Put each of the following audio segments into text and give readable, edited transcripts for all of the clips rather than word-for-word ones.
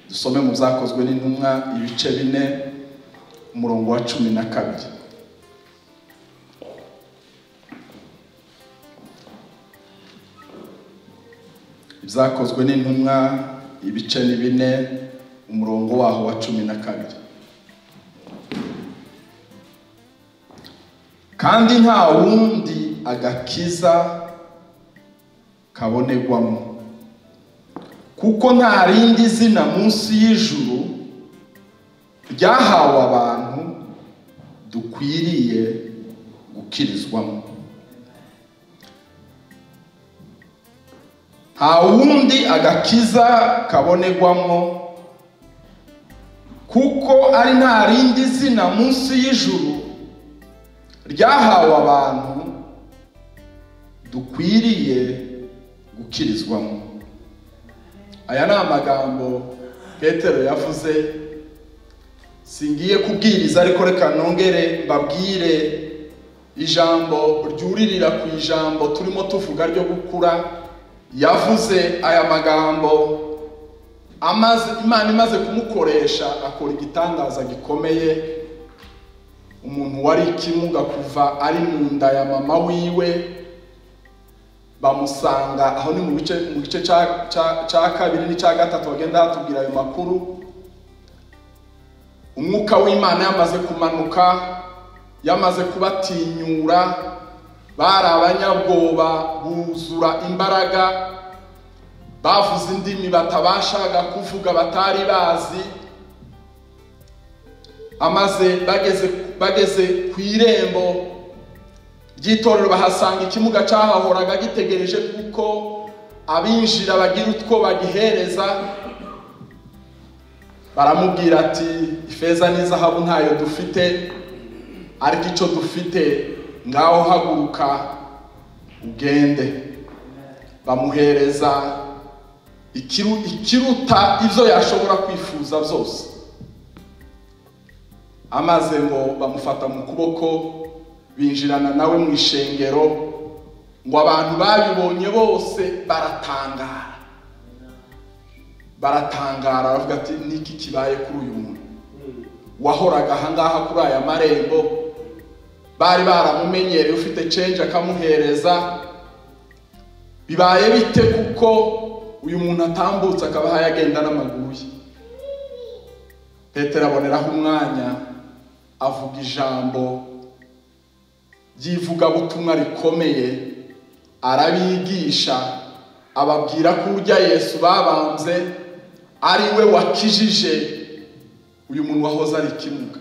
Dusome mu Byakozwe n'Intumwa ibice 4 umurongo wa 12. Ibyakozwe n'Intumwa ibice 4 umurongo waho wa 12. Kandi nta wundi agakiza kabonegwamo, kuko nta rindi zina munsi y'ijuru ryahawe abantu dukwiriye gukirizwamo. Nta wundi agakiza kabonegwamo, kuko ari nta rindi zina munsi y'ijuru ryahawe abantu dukwiriye gukirizwamo. Aya ni amagambo Petero yavuze. Singiye kubwiriza, ariko reka nongere mbabwire ijambo ryuririra ku ijambo turimo tuvuga ryo gukura. Yavuze aya magambo amaze Imana imaze kumukoresha akora igitangaza gikomeye. Umuntu wari ikimuga kuva ari mu nda ya mama wiwe bamusanga aho ni mu gice cya kabiri n'icya gatatu bagenda batubwira ayo makuru. Umwuka w'Imana yamaze kumanuka, yamaze kubatinyura, bari abanyabwoba buzura imbaraga, bavuze indimi batabashaga kuvuga batari bazi. Amaze bageze ku irembo ry'itorero bahasanga ikimuga cyahahoraga gitegereje kuko abinjira bagira utwo bagihereza. Baramubwira ati ifeza n'izahabu ntayo dufite, ariko icyo dufite ngaho haguruka ugende. Bamuhereza ikiruta ibyo yashobora kwifuza byose. Amaze ngo bamufata mu kuboko binjirana nawe mu ishengero, ngo abantu babibonye bose baratangara. Baratangara baravuga ati niki kibaye kuri uyu muntu wahoraga ahangaha kuri aya marembo? Bari baramumenyereye, ufite change akamuhereza. Bibaye bite kuko uyu muntu atambutse akaba yagenda n'amaguru ye? Petero aboneraho umwanya avuga ijambo ry'ivugabutumwa rikomeye, arabigisha, ababwira ko urya Yesu babambye ari we wakijije uyu muntu wahoze ari ikimuga.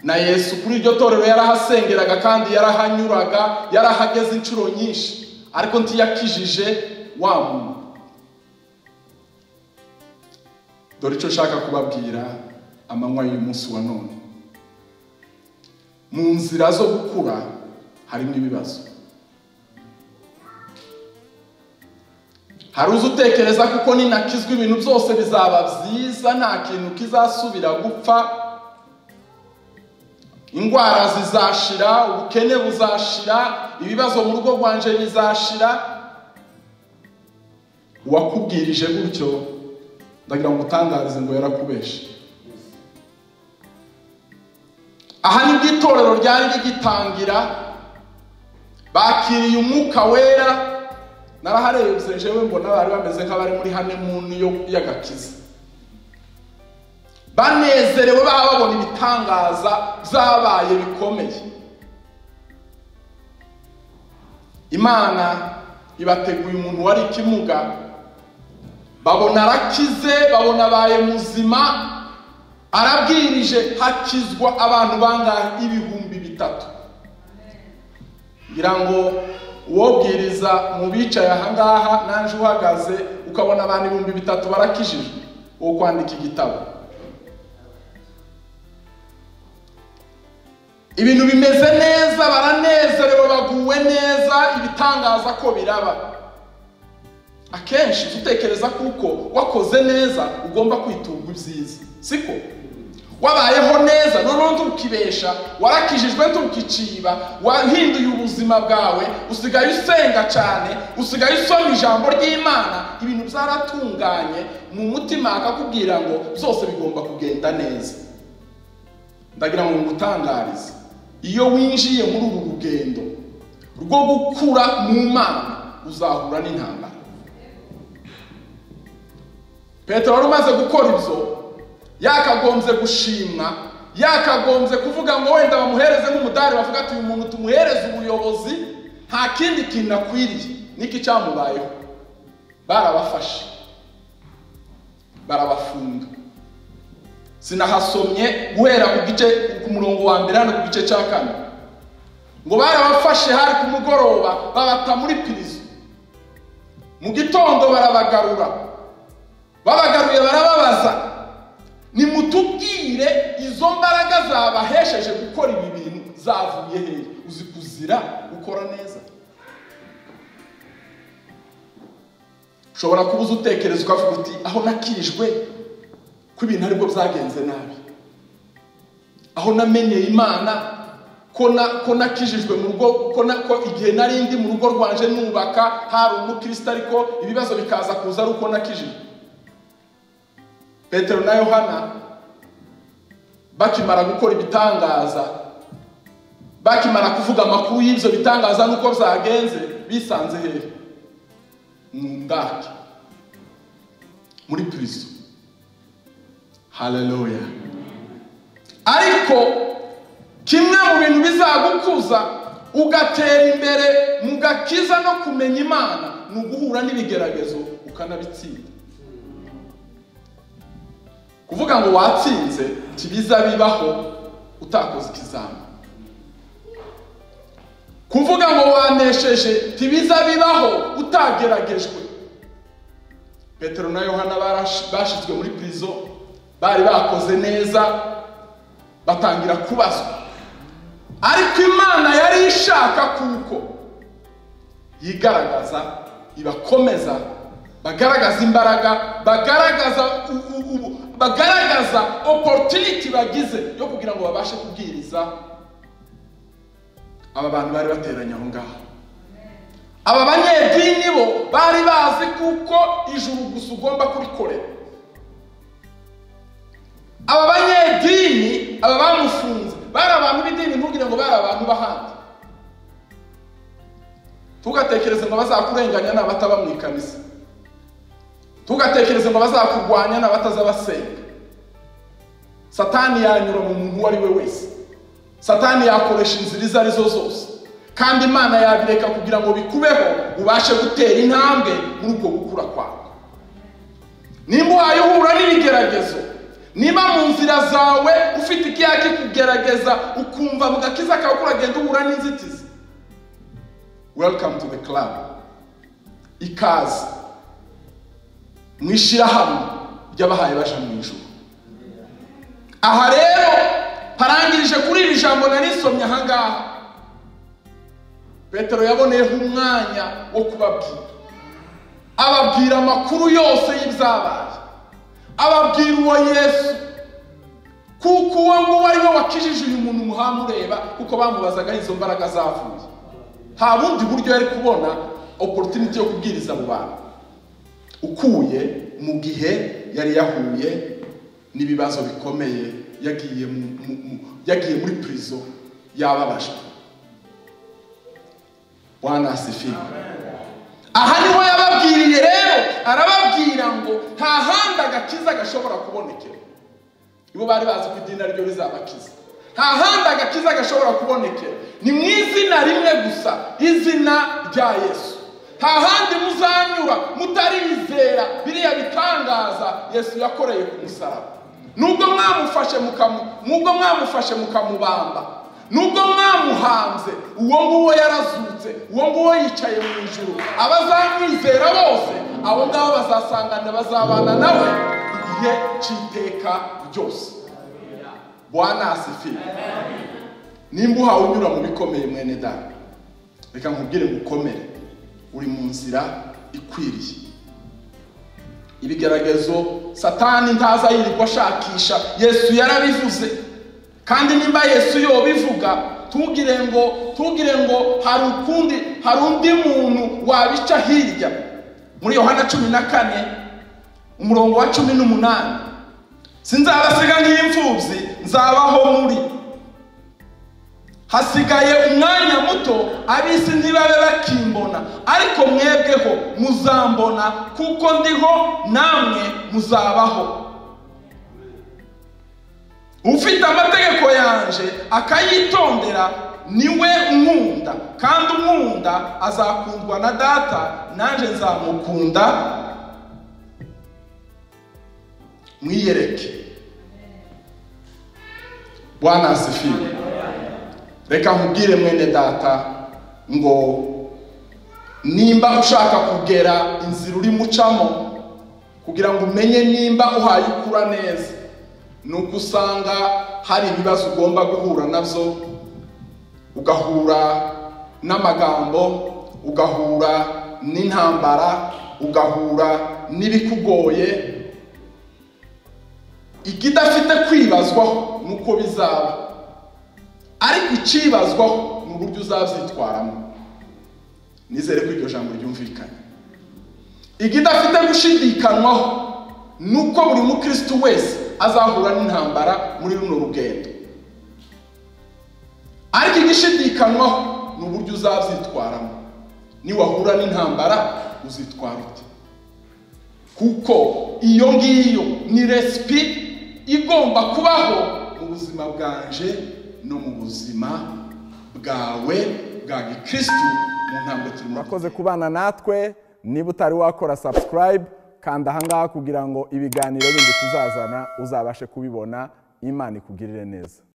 Na Yesu kuri iryo torero yarahasengeraga kandi yarahanyuraga, yarahageze inshuro nyinshi, ariko ntiyakijije wa muntu. Dore icyo nshaka kubabwira amanywa y'uyu munsi wa none. Mu nzira zo gukura harimo ibibazo. Hari uzi utekereza kuko ninakizwa ibintu byose bizaba byiza, nta kintu kizasubira gupfa, ingwara zizashira, ubukene buzashira, ibibazo mu rugo rwanje bizashira. Uwakubwirije gutyo ndagira ngo utangarize ngo yarakubeshe. Aha nibwo itorero ryari rigitangira, bakiriye umwuka wera. Naraharebye jewe mbona bari bameze nk'abari muri honeymoon y'agakiza, banezerewe, babona ibitangaza byabaye bikomeye. Imana ibateguye umuntu wari ikimuga, babona arakize, babona abaye muzima, arabwirije, hakizwa abantu bangahe? 3000. Ngira ngo uwobwiriza mu bicaye ahangaha nanje uhagaze ukabona abantu 3000 barakijijwe, wo kwandika igitabo. Ibintu bimeze neza, baranezerewe, baguwe neza, ibitangaza ko biraba. Akenshi utekereza kuko wakoze neza ugomba kwiturwa ibyiza, siko? Wabayeho neza, noneho ntukibesha, warakijijwe ntukiciba, wahinduye ubuzima bwawe, usigaye usenga cyane, usigaye usoma ijambo ry'Imana, ibintu byaratunganye mu mutima akakubwira ngo byose bigomba kugenda neza. Ndagira ngo ngutangarize, iyo winjiye muri uru rugendo rwo gukura mu Mana uzahura n'intambara. Petero wari umaze gukora ibyo yakagombye gushimwa, yakagombye kuvuga ngo wenda bamuhereze nk'umudari, bavuga ati uyu muntu tumuhereze ubuyobozi, nta kindi kintu akwiriye. Niki cyamubayeho? Barabafashe barabafunga. Sinahasomye guhera ku gice ku murongo wa mbere hano ku gice cya 4 ngo barabafashe hari ku mugoroba babata muri prison, mu gitondo barabagarura, babagaruye barababaza, nimutubwire izo mbaraga zabahesheje gukora ibi bintu zavuye hehe? Uzi kuzira gukora neza. Ushobora kubuza utekereza ukavuga uti aho nakijwe ko ibintu aribwo byagenze nabi, aho namenye Imana ko nakijijwe mu rugo, ko igihe nari ndi mu rugo rwanje nubaka hari umukristo, ariko ibibazo bikaza kuza ari uko nakijijwe. Petero na Yohana bakimara gukora ibitangaza, bakimara kuvuga amakuru y'ibyo bitangaza nuko byagenze, bisanze hehe? Mu ndake, muri prison. Haleluya. Ariko kimwe mu bintu bizagukuza ugatera imbere mu gakiza no kumenya Imana ni uguhura n'ibigeragezo ukanabitsinda. Kuvuga ngo watsinze kibiza bibaho utakoze ikizami. Kuvuga ngo wanesheje tibiza bibaho utageragejwe. Petero na Yohana bashizwe muri prison, bari bakoze neza, batangira kubazwa. Ariko Imana yari ishaka kuko yigaragaza, ibakomeza, bagaragaza imbaraga, bagaragaza opportunity bagize yo kugira ngo babashe kubwiriza aba bantu bari bateranye aho ngaho. Aba banyedini bo bari bazi kuko ijuru gusa ugomba kurikorera. Aba banyedini, aba bamufunze, bari abantu b'idini, ntugire ngo bari abantu b'ahandi. Tugatekereze ngo bazakurenganya n'abataba mu ikanisa. Tugatekereze ngo bazakurwanya n'abatazabasenga. Satani yanyura mu muntu uwo ari we wese. Satani yakoresha inzira izo arizo zose, kandi Imana yabireka kugira ngo bikubeho ubashe gutera intambwe muri uko gukura kwawe. Nimba uhaye uhura n'ibigeragezo, niba mu nzira zawe ufite ikiyaki kugerageza ukumva mu gakiza kawe kuragenda uhura n'inzitizi, welcome to the club. Ikaze mwishirahamwe ry'abahaye baje mu ijuru. Aha rero parangirije kuri iri jambo narisomye aha ngaha, Petero yaboneyeho umwanya wo kubabwira, ababwira amakuru yose y'ibyabaye, ababwira uwo Yesu, kuko uwo nguwo ari we wakijije uyu muntu muhamureba, kuko bamubazaga izo mbaraga zavuye. Nta bundi buryo yari kubona opportunity yo kubwiriza abo bantu ukuye mu gihe yari yahuye n'ibibazo bikomeye, yagiye muri prison yababajwe. Bwana asifiwe. Aha niho yababwiriye rero, arababwira ngo nta handi agakiza gashobora kubonekera. Ibo bari bazi ko idini ariryo rizabakiza. Nta handi agakiza gashobora kubonekera, ni mu izina rimwe gusa, izina rya Yesu. Nta handi muzanyura mutarizera biriya bitangaza Yesu yakoreye ku musaraba. Nubwo mwamufashe mukamubamba, nubwo mwamuhanze, uwo nguwo yarazutse, uwo nguwo yicaye mu ijuru. Abazamwizera bose abo ngabo bazasangana, bazabana nawe igihe cy'iteka ryose. Bwana asifiwe. Nimba uhawe unyura mu bikomeye mwene data, reka nkubwire ngo ukomere, uri mu nzira ikwiriye. Ibigeragezo Satani ntaza yirirwa ashakisha. Yesu yarabivuze, kandi nimba Yesu yobivuga, tugire ngo hari ukundi, hari undi muntu wabica hirya. Muri Yohana 14 umurongo wa 18, sinzabasiga nk'imfubyi, nzabaho muri. Hasigaye umwanya muto ab'isi ntibabe bakimbona, ariko mwebweho muzambona, kuko ndiho namwe muzabaho. Ufite amategeko yanje akayitondera niwe unkunda, kandi unkunda azakundwa na Data, nanje nzamukunda mwiyereke. Bwana asifiwe. Reka nkubwire mwene data ngo nimba ushaka kugera inzira uri mucamo kugira ngo umenye nimba uhaye ukura neza, nuko usanga hari ibibazo ugomba guhura nabyo, ugahura n'amagambo, ugahura n'intambara, ugahura n'ibikugoye. Ikidafite kwibazwaho nuko bizaba, ariko icibazwaho ni uburyo uzabyitwaramo. Nizere ko iryo jambo ryumvikanye. Ikidafite gushidikanwaho nuko buri mukristo wese azahura n'intambara muri runo rugendo, ariko igishidikanwaho ni uburyo uzabyitwaramo. Niwahura n'intambara uzitwara ute? Kuko iyo ngiyo ni recipe igomba kubaho mu buzima bwanje no mu buzima bwawe bwa gikristu mu ntambwe turimo. Urakoze kubana natwe. Niba utari wakora subscribe, kanda ahangaha kugira ngo ibiganiro bindi tuzazana uzabashe kubibona. Imana ikugirire neza.